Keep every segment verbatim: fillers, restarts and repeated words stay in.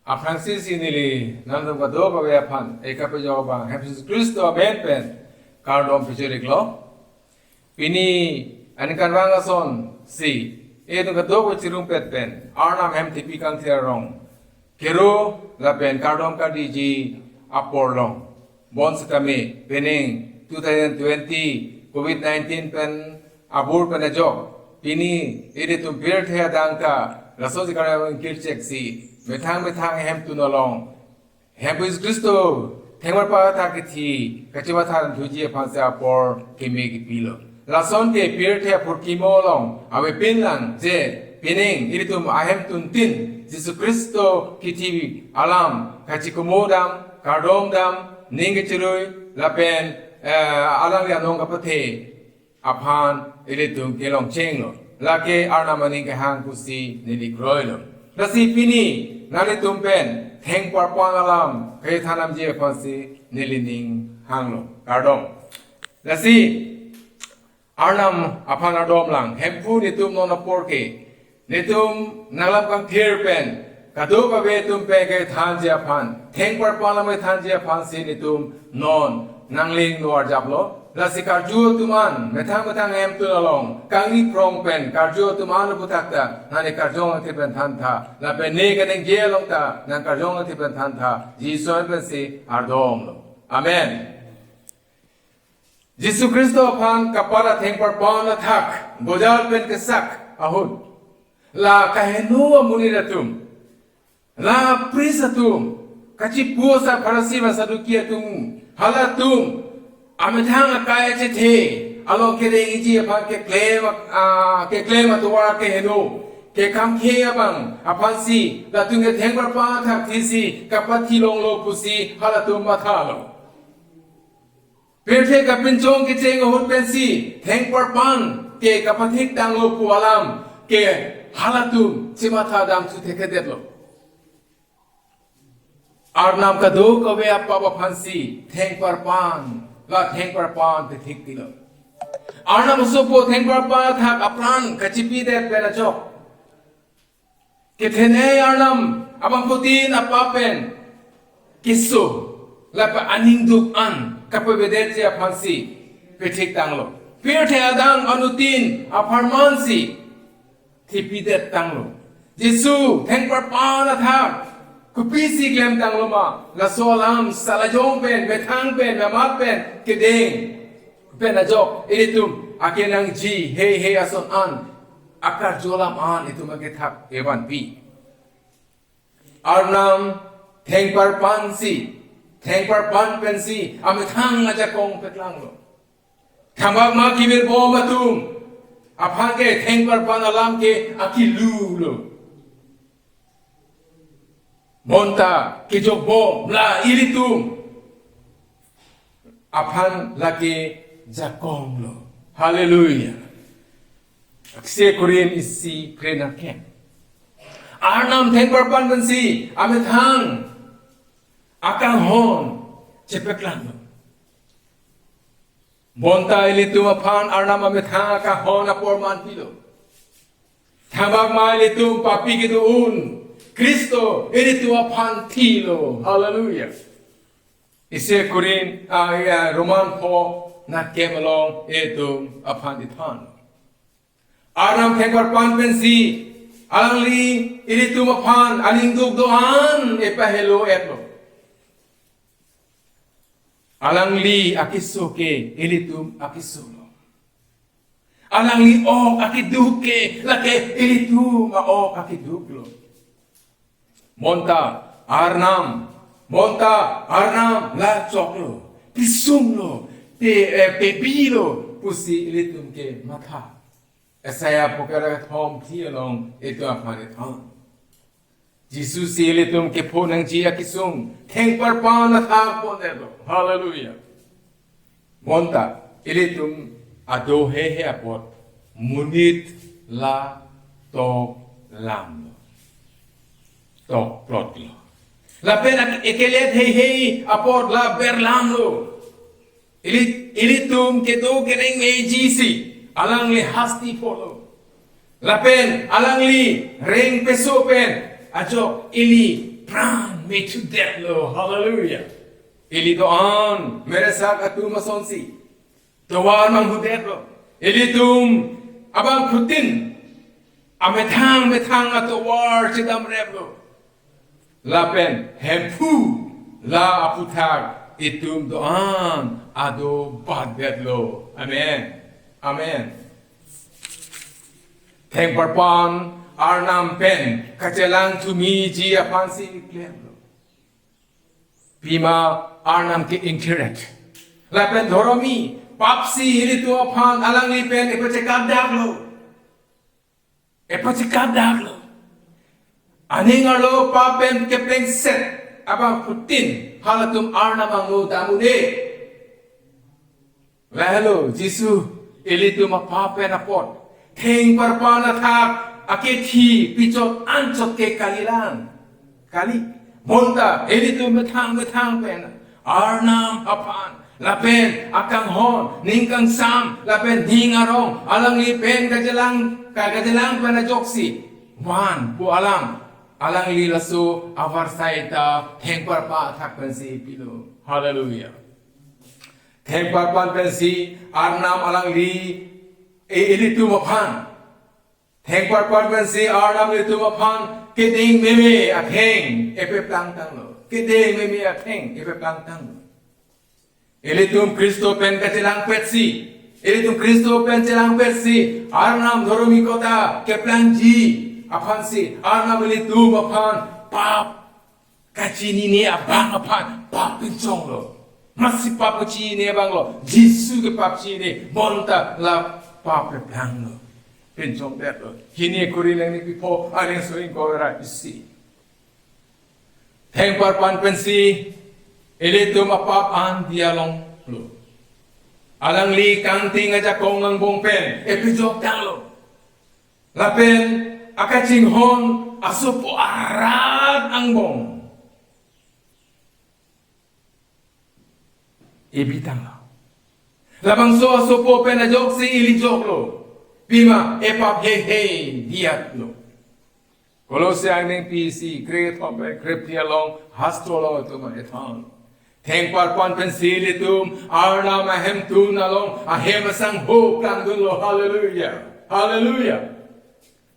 Aphrangsi si neli nangtum kadokave aphan ekapejok abang Hemphu Jisu Khristo amen pen kardom pajir-iklo. Pini aningkanvang ason si itum kadokave chirumpet pen Arnam hem thepi kangthir arong kero lapen kardom kardiji apor along. Bonsitame pining two thousand twenty covid nineteen pen abur pen ajok pini ilitum pirthe adang ta laso si karang kirchek si methang methang hemtun along Hemphu Jisu Khristo thengparpan athak kithi kachimatha thuji aphan si apor keme kipilo. Lason ke pirthe apurkimo along avepin lang je pining ilitum ahemtuntin Jisu Khristo kithi alam kachikomo dam, kardom dam, ning kachirui lapen eh, alangli anong kapathe aphan ilitum kelongchenglo. Lake Arnam aning kehang pusi neli kroilo. Lasi pini nanglitum pen thengparpan alam kethan damji aphan si neli ning hanglo. Kardom. Lasi Arnam aphan kardom lang. Hemphu netum non apor ke netum nanglam kangthir pen kadokave atum pen kethanji aphan, thengparpan alam kethanji aphan si netum non nanglingno arjaplo. Lasi karju atum an methang methang hemtun along kangni prong pen karju atum an aphuthak ta nangli karjong athit pen thantha, lapen ne kaningje along ta nang karjong athit pen thantha, Jisu amen pen si ardomlo. Amen. Jisu Khristo aphan kapat athengparpan athak bozar pen kesak ahut, la kaheno amonit atum, la priest atum, kachipu asar Pharisi ba Saduki atum, halatum amethang akai achethe along kerengji aphan keklem, ah, keklem atovar keheno, kekamkhe abang aphan si latum ke thengparpan athak thisi kapathi longlo pusi halatum mathalo. Pirthe kapinchong kecheng ahut pensi thengparpan ke kapathik tanglo pu alam ke halatum chimatha dam su thekthedetlo. Arnam kadokave apap aphan si thengparpan, la thengparpan pathik tilo. Arnam asopo thengparpan athak apran kachipidet pen ajok kethenei Arnam abangphutin apap pen keso lapen aning duk an kapavedetji aphan si pathik tanglo. Pirthe adang anuttin apharman si thepidet tanglo. Jisu thengparpan athak kopisi klem tanglo ma? Laso alam salajong pen, methang pen, memat pen kedeng pen ajok ilitum akenangji heihei ason an akarju alam an itum akethak evanpi. Arnam thengparpan si, thengparpan pensi amethang ajakong peklanglo. Thangvak ma kevirbom atum aphan ke thengparpan alam ke akilu lo. Bonta kejokbom la ilitum aphan lake jakong lo. Hallelujah. Aksi Korin isi kre-nerkep. Arnam thengparpan pensi amethang akanghon chepeklang lo. Bonta ilitum aphan Arnam amethang akanghon apor manpilo. Thangvak ma ilitum papi kedo-un, Khristo ilitum aphan thilo. Hallelujah. Isi Korin, ah, ya, Roman pho nerkep along itum aphan ithan. Arnam thengparpan pensi alangli ilitum aphan aning duk do-an epahelo-etlo. Alangli akeso ke ilitum akeso lo. Alangli ok akeduk ke lake ilitum a-ok akeduk lo. Bonta Arnam, bonta Arnam la choklo, kesunglo, pe, eh, pebilo pusi ilitum ke matha. Isaiah pho kre-thom phli along itum aphan ithan. Jisu si ilitum kepho nangji akesung thengparpan athak pon-etlo. Hallelujah. Bonta ilitum ado heihei apot monit la toklamlo. Tokplotlo. Lapen ak-, ekelet heihei apot la berlamlo. Ili, ilitum kedo kereng meji si alangli hasti pholo. Lapen alangli reng peso pen ajok ili pran methudetlo. Hallelujah. Ili do-an meresak atum asonsi tovar manghudetlo. Ilitum abangphutin amethang methang atovar chedamreplo. Lapen Hemphu la aphuthak itum do-an ado batdetlo. Amen. Amen. Thengparpan Arnam pen kachelang thumiji aphansi klemlo. Pima Arnam ke ingthir-et. Lapen dhoromi papsi ilitum aphan alangli pen epachekapdaklo. Epachekapdaklo. Aning arlo pap pen keplengset abangphutin halatum Arnam angno dam un-e. Lahelo Jisu ilitum apap pen apot thengparpan athak akethi pichot anchot ke kalilang. Kali. Bonta ilitum methang methang pen Arnam aphan lapen akanghon, ning kangsam lapen ning arong alangli pen kachelang, ka- kachelang pen ajoksi van pu alam alangli laso avarsai ta thengparpan athak pensi pilo. Hallelujah. Thengparpan pensi Arnam alangli e- ilitum aphan. Thengparpan pensi Arnam ilitum aphan keding meme atheng epeplangtanglo. Keding meme atheng epeplangtanglo. Ilitum Khristo pen kachelangpetsi, ilitum Khristo pen chelangpetsi Arnam dhoromi kota keplangji aphansi Arnam ilitum aphan pap kachinine abang aphan pap pinchonglo. Masi pap kachinine abanglo, Jisu ke pap chinine, bonta la pap keplanglo. Pinchongdetlo. Hini Korinth angni kepho, angni so ingkoi ra isi. Thengparpan pensi ilitum apap an diya longlo. Alangli kangting ajakong angbong pen epijokdaklo. Lapen akachinghon asopo arat angbong ibitanglo. Labangso asopo pen ajoksi ili joklo. Pima epap heihei diyatlo. Kolose angni pisi krethope krepti along hastro along itum ethan. Thengparpan pensi ilitum Arnam ahemtun along ahem asangho plangdunlo. Hallelujah. Hallelujah.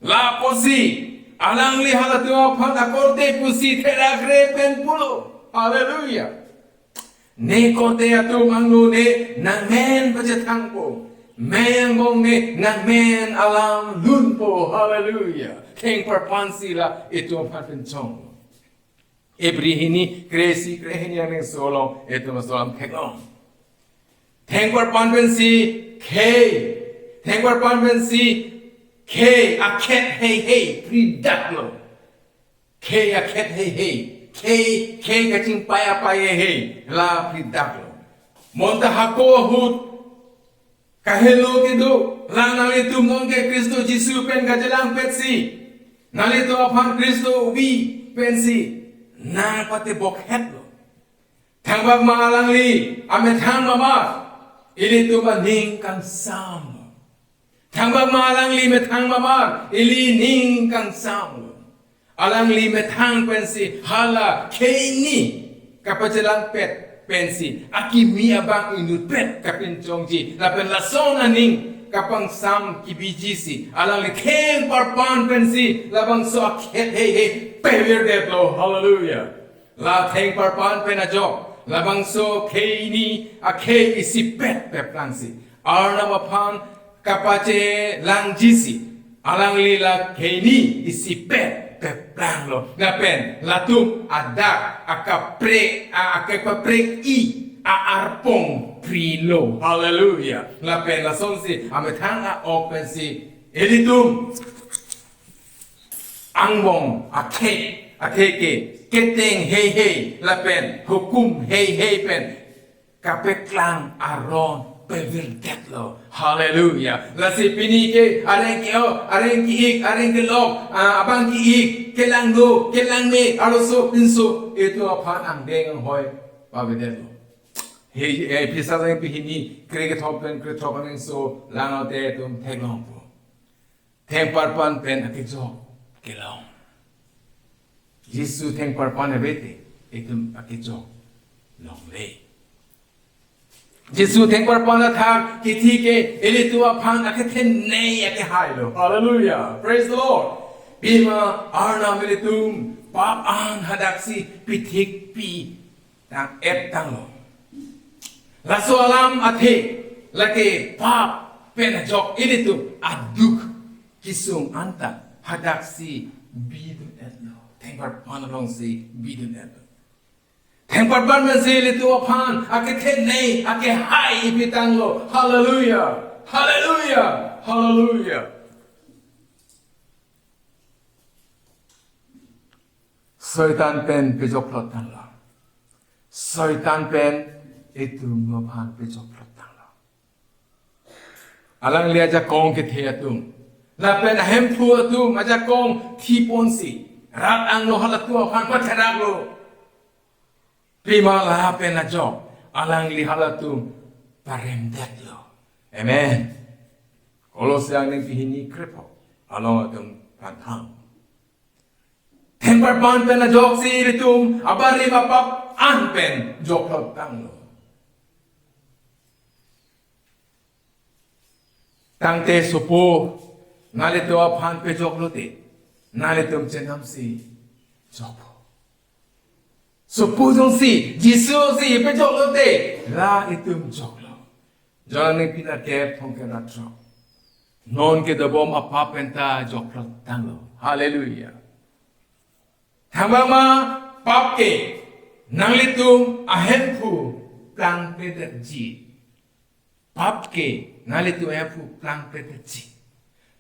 Lapusi alangli halatum aphan akorte pusi therakre pen pulo. Hallelujah. Ne korte atum angno ne nangmen pachethangpo. Me angbong ne nangmen alam lunpo. Hallelujah. Thengparpansi la itum aphan pinchong. Ibri hini kresi krehini angni so along itum so alam theklong. Thengparpan pensi khei. Thengparpan pensi khei akhet heihei pridaklo. Khei akhet heihei. Khei, khei kachingpai apai heihei la pridaklo. Bonta hako ahut kahelo kedo, la nanglitum nonke Khristo Jisu pen kachelangpetsi, nanglitum aphan Khristo ubi pensi nangpatebok hetlo. Thangbak ma alangli amethang mamar, ilitum aning kangsam. Thangbak ma alangli methang mamar, ili ning kangsam. Alangli methang pensi hala khei ni kapachelangpet pensi akimi abang inutpet kapinchongji lapen lason aning kapangsam kibiji si alangli thengparpan pensi labangso akhet heihei pevirdetlo. Hallelujah. La thengparpan pen ajok labangso khei ni akhei isipet peplangsi Arnam aphan kapachelangji si alangli la khei ni isipet peplanglo. Lapen latum adak akaprek a akapaprek-i a-arpong prilo. Hallelujah. Lapen lasonsi amethang a-ok pensi ilitum angbong athe athe ke keteng heihei lapen hukum heihei pen kapeklang aron pevirdetlo. Hallelujah. Lasi pini ke areng ke-o, areng ke-ik, areng kelong, ah, abang ke-ik, kelang do, kelang me, arloso pinso itum aphan angdeng anghoi pavedetlo. He, eh, Ephesus angni pini kre kethom pen kre throk angni so lang-ote itum theklongpo. Thengparpan pen akejok kelong. Jisu thengparpan avete itum akejok longle. Jisu thengparpan athak kithi ke ilitum aphan akethenei akehailo. Hallelujah. Praise the Lord. Pima Arnam ilitum pap an hadaksi pithikpi tang-et tanglo. Laso alam athe lake pap pen ajok ilitum aduk kesung anta hadaksi bidun-etlo. Thengparpan alongsi bidun-etlo. Thengparpan pensi ilitum aphan akethenei akehai pi tanglo. Hallelujah. Hallelujah. Hallelujah. Soitan pen pejokplot tanglo. Soitan pen itum aphan pejokplot tanglo. Alangli ajakong kethe atum lapen ahemphu atum ajakong thiponsi rat angno halatum aphan patheraklo. Pima lapen ajok alangli halatum paremdetlo. Amen. Kolose angdengpi hini krepho along atum pangthang. Thengparpan pen ajoksi ilitum abarim apap an pen jokplot tanglo. Tangte sopo nanglitum aphan pejoklote nanglitum chenamsi jokpo. Sopo jongsi Jisu si pejoklote la itum joklo. John angdengpi nerkep thomkep ra throk. Non kedobom apap penta jokplot tanglo. Hallelujah. Thangbang ma pap ke nanglitum ahemphu plangpledetji. Pap ke nanglitum ahemphu plangpledetji.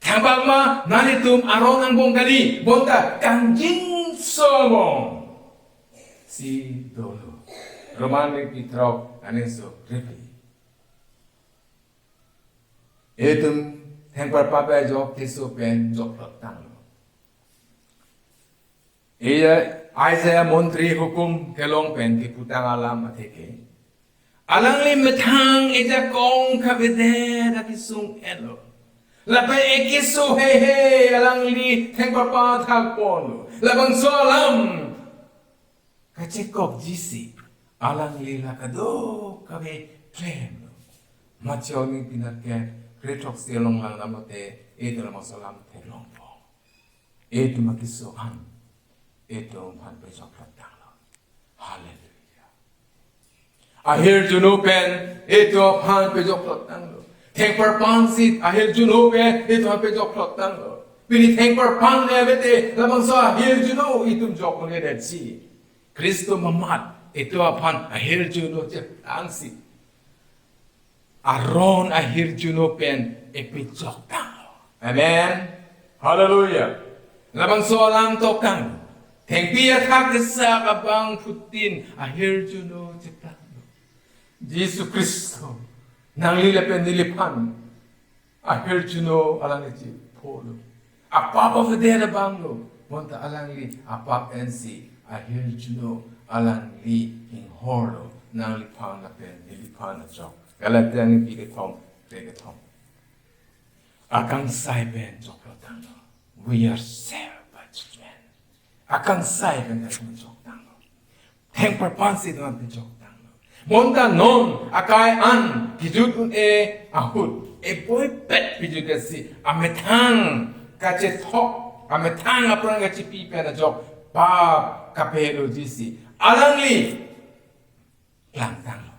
Thangbang ma nanglitum aron angbong kali bonta kangjinso angbong si dolo. Roman angdengpi throk aning so repi. Itum thengparpan pen ajok keso pen jokplot tanglo. Iya Isaiah montri hukum kelong pen keputang alam atheke. Alangli methang ejakong kavedet akesung-etlo. Lapen ekeso heihei alangli thengparpan thakponlo. Labangso alam kachekokjisi alangli la kadokave klemlo. Matthew angdengpi nerkep kre throksi along langdamlote itum labangso alam theklongpo. Itum akeso an itum aphan pejokplot tanglo. Hallelujah. Ahirjuno pen itum aphan pejokplot tanglo. Thengparpan si ahirjuno pen itum aphan pejokplot tanglo. Pini thengparpan le avete labangso ahirjuno itum jok un-edetsi. Khristo mamat itum aphan ahirjuno cheplangsi aron ahirjuno pen epejok tanglo. Amen. Hallelujah. Labangso alam tokang. Thengpi athak kesak abangphutin ahirjuno cheplanglo. Jisu Khristo nangli lapen neliphan ahirjuno alangli chepholo. Apap avedet abanglo. Bonta alangli apap ensi ahirjuno alangli inghorlo. Nangliphan lapen neliphan ajok. Galatia angdengpi kethom, kre kethom. Akangsai pen jokplot tanglo. We are saved by judgment. Akangsai pen itum jok tanglo. Thengparpan si itum pejok tanglo. Bonta non akai an kejut un-e ahut eboipet pejutsi amethang kachethok, amethang apran kachepi pen ajok pap kapelojisi alangli plangtanglo.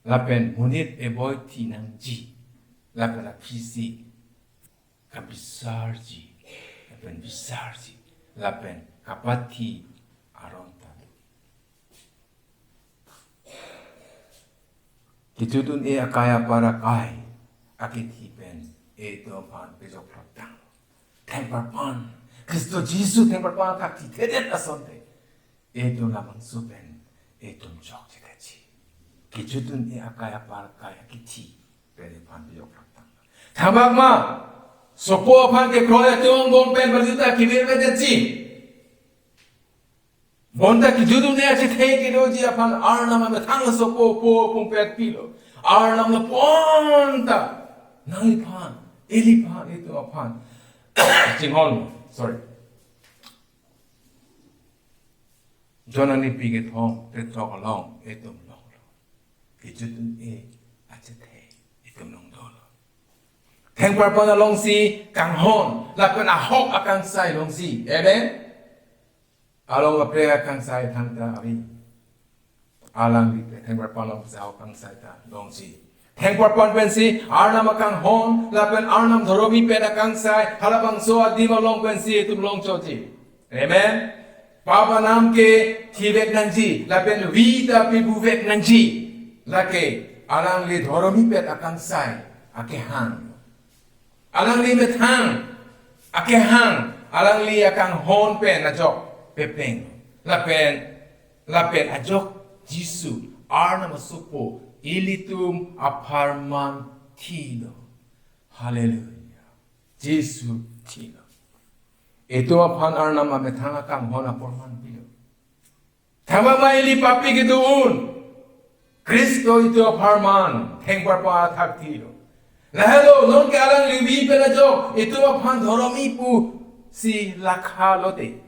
Lapen monit eboi thi nangji. Lapen aphisi kabisarji, lapen bisarji, lapen kapathi aron ta do. Kejut un-e akai apar akai akithi pen itum aphan pejokplot tanglo. Thengparpan, Khristo Jisu thengparpan athak thithedet asonte itum labangso pen itum jokchekji. Kejut un-e akai apar akai akithi pen iphan pejokplot tanglo. Thangbang ma, sopo aphan kekroi atum angbong pen barjuta kevirvedetji. Bonta kejut un-e achethe kedoji aphan Arnam amethang sopo po pumpet pilo. Arnam lapuan ta nangliphan, iliphan, itum aphan chinghon, sorry. John anipi kethom, krethrok along itum longlo. Kejut un-e achethe itum long dolo. Thengparpan alongsi kanghon lapen ahok akangsai longsi. Amen. Along kaprek akangsai thangta avi. Alangli pen thengparpan alongsi ahok akangsai ta longsi. Thengparpan pensi Arnam akanghon lapen Arnam dhoromi pen akangsai halabangso adim along pensi itum longchotji. Amen. Pap anam ke thivek nangji lapen vi ta pibuvek nangji. Lake alangli dhoromi pen akangsai akehang. Alangli methang akehang, alangli akanghon pen ajok pepeng. Lapen, lapen ajok Jisu Arnam asopo ilitum apharman thilo. Hallelujah. Jisu thilo. Itum aphan Arnam amethang akanghon apharman pilo. Thangvang ma ili papi kedo un, Khristo itum apharman thengparpan athak thilo. Lahelo nonke alangli vi pen ajok itum aphan dhoromi pusi lakha lote.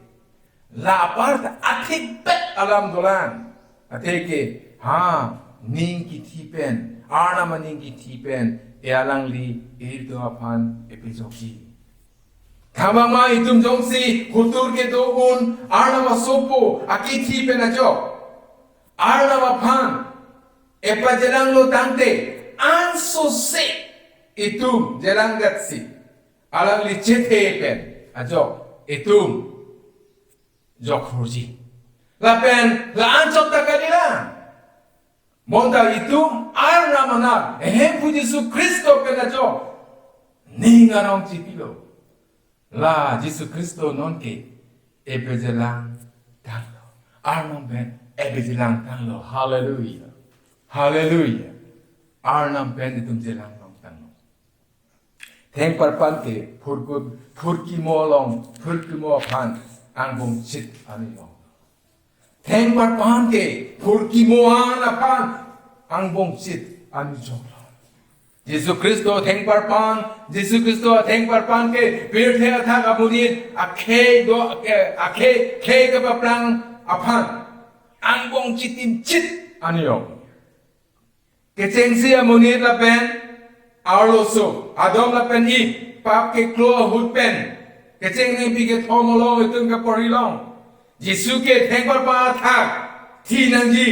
La apar ta athik bet alam dolang. Atheke ha ning kithi pen, Arnam aning kithi pen, e alangli itum aphan epejokji. Thangvang ma itum jongsi hotur kedo un Arnam asopo akithi pen ajok Arnam aphan epajelanglo tangte, ansose itum jelangdetsi alangli chethe pen ajok itum jokhurji. Lapen la-anchot ta kalilang. Bonta itum Arnam anat ehemphu Jisu Khristo pen ajok ning arong chipilo. La Jisu Khristo nonke epejelang tanglo. Arnam pen epejelang tanglo. Hallelujah. Hallelujah. Arnam pen itum jelang long tanglo. Thengparpan ke phurkut, phurkimo along, phurkimo aphan angbong chit ani long. Thengparpan ke phurkimo an aphan angbong chit ani jok long. Jisu Khristo thengparpan, Jisu Khristo thengparpan ke pirthe athak amonit akhei do, akhei, akhei, khei kepaplang aphan angbong chitim chit ani long. Kechengsi amonit lapen arloso Adam lapen Eve pap keklo ahut pen kecheng anipi kethom along itum kaporhi long. Jisu ke thengparpan athak thi nangji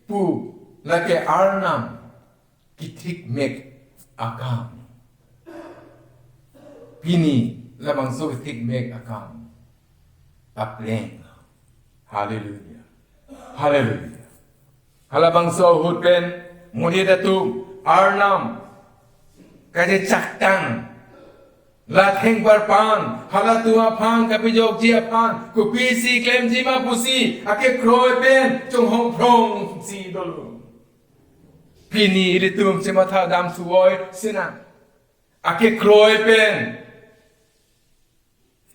pu lake Arnam kethik mek akam. Pini labangso kethik mek akam apleng. Hallelujah. Hallelujah. Halabangso ahut pen monit atum Arnam kachechaktang. La thengparpan halatum aphan kapejokji aphan kopisi klemji ma pusi akekroi pen chonghong phrongsi dolo. Pini ilitum chematha dam suoi sinang. Akekroi pen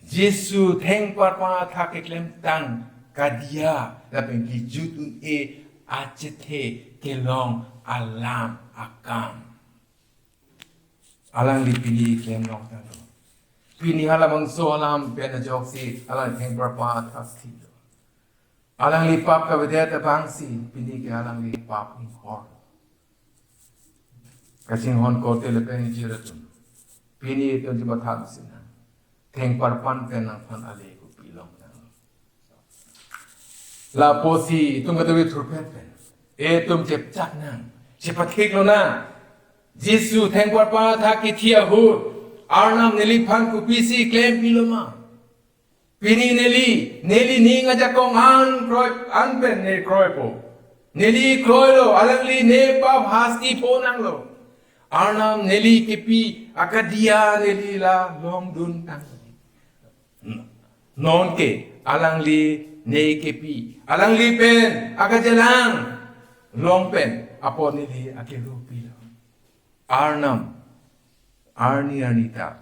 Jisu thengparpan athak keklemtang kadia lapen kejut un-e achethe kelong alam akam. Alangli pini klem long tanglo. Pini halabangso alam pen ajoksi alang thengparpan athak thilo. Alangli pap kavedet abangsi pini ke alangli pap inghor. Kachinghon korte lapen ingjir atum. Pini itum chematha sinang. Thengparpan pen nangphan ale kopi long nang. Lapusi itum katawi thurpet pen itum chepchak nang, chepathik lonang. Jisu thengparpan athak kithi ahut Arnam neliphan kopisi klempilo ma? Pini neli, neli ning ajakong an kroi, an pen ne kroipo. Neli kroilo, alangli ne pap hasti pho nanglo. Arnam neli kepi akadia neli la longdun tang. Nonke alangli ne kepi, alangli pen akajelang long pen apot neli akeru pilo. Arnam arni arni ta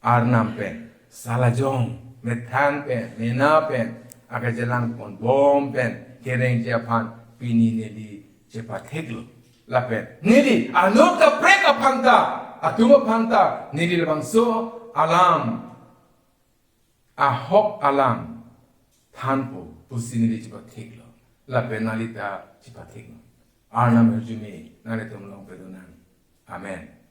Arnam pen, salajong, methang pen, mena pen, akajelang ponbom pen kerengji aphan pini neli chepathiklo. Lapen neli anut kaprek aphan ta, atum aphan ta neli labangso alam, ahok alam thanpo pusi neli chepathiklo. Lapen nanglita chepathiklo. Arnam arjume nanglitum along pedonang. Amen.